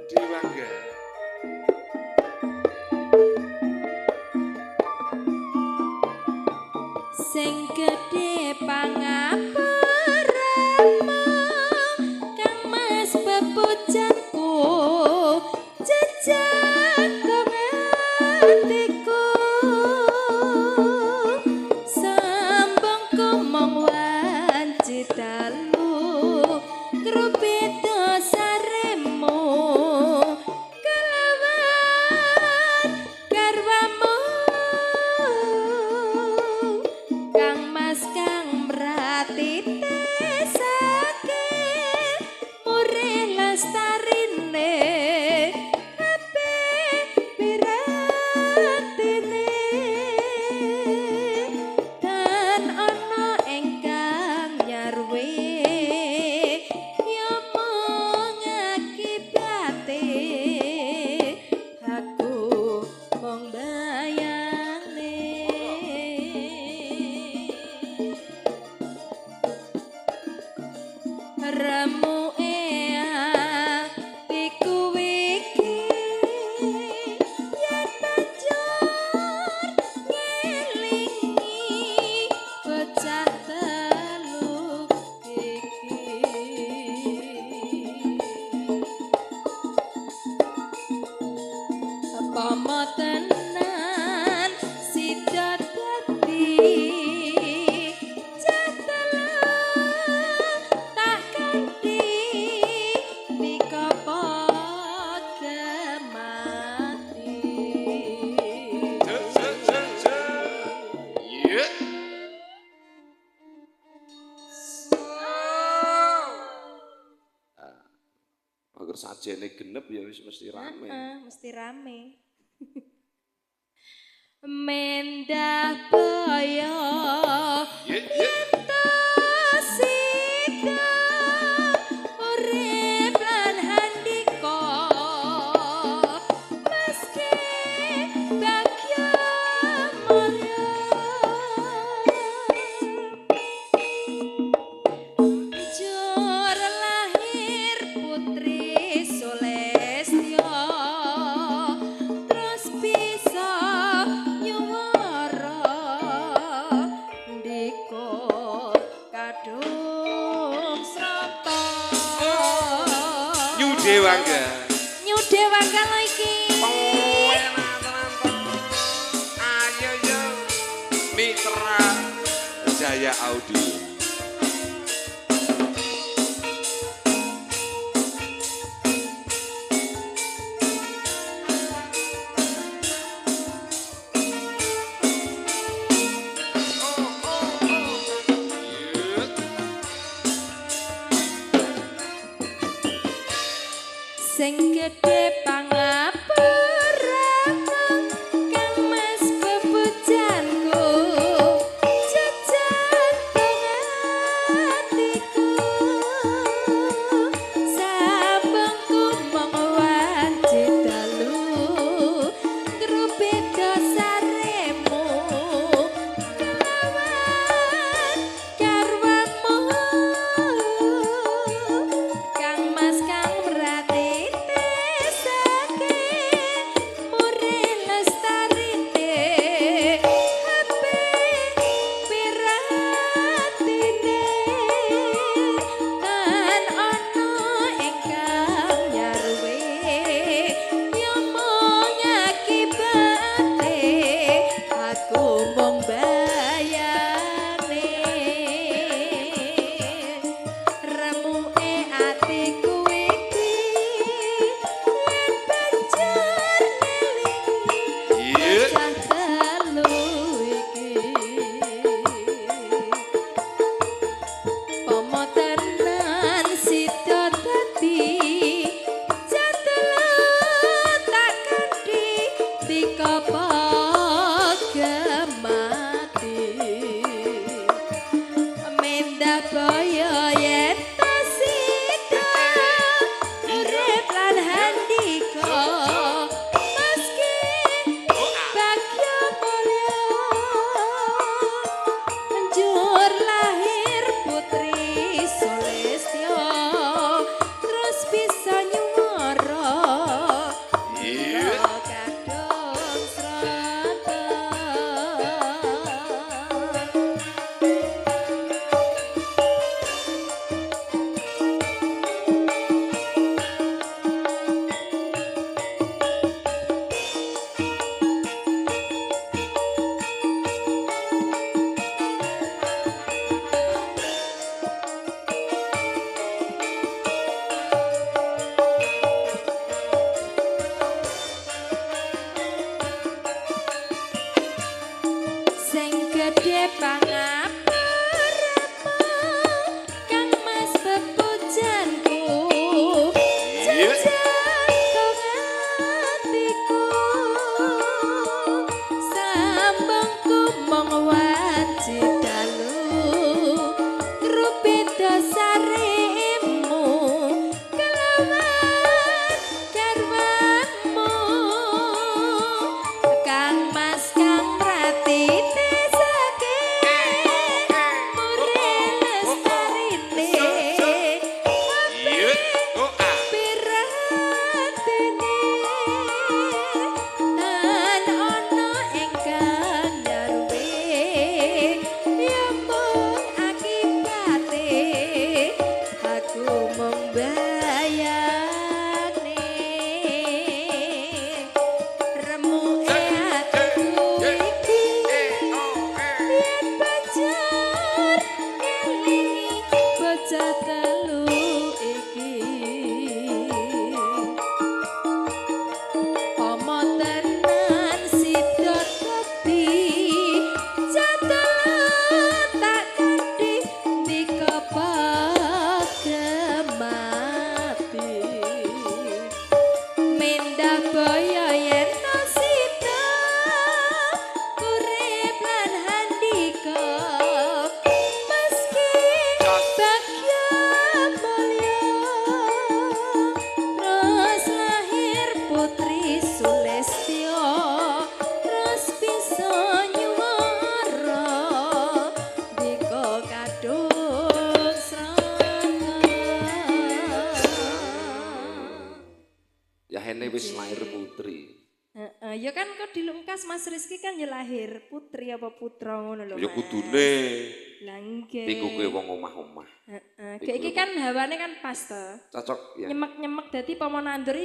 Dewangga. Sing gedhe pangapuramu Kang Mas bebujanku jejantung atiku sambung kumong wanci dalu krupito saremu kelawan garwamu Kang Mas kang mratitesake murih lestarine ape piratine dan ana ingkang nyarwe ya mung akibate aku mung bayangne remuke atiku iki yen banjur ngelingi bocah telu iki apa tenan sida dadi cah telu tak kanthi mika padha mati. Iya. Agar sajene genep ya wis mesti rame. Heeh, mesti rame. Mendah boyo Iya, iya. sida urip lan handika meski bagya mulya jur lahir putri Sulestya terus bisa nyuwara ndika kadung srata. New Dewangga. New Dewangga lho iki. Ayo yo. Mitra Jaya Audio. Sing gedhe pangapuramu Kang Mas bebujanku jejantung atiku sambung kumong wanci dalu ngrubeda saremu kelawan garwamu Kang Mas kang mratitesake telu iki. Pomo tenan sida dadi jatelu tak kanthi ndika mati. Mendah boyo yen to sida urip lan handika meski bagya mulya terus lahir putri Sulistya terus bisa nyuwara ndika kadung srana. Ya hene wis lahir putri. Heeh, ya kan kok dilungkas Mas Rizky kan ya lahir putri apa putra ngono lho. Ya Mas. kudune Lah nggih. iku kowe wong omah-omah. Heeh, kayak iki kan hawane kan pas to. Cocok ya. Nyemek-nyemek dadi pomo nandur.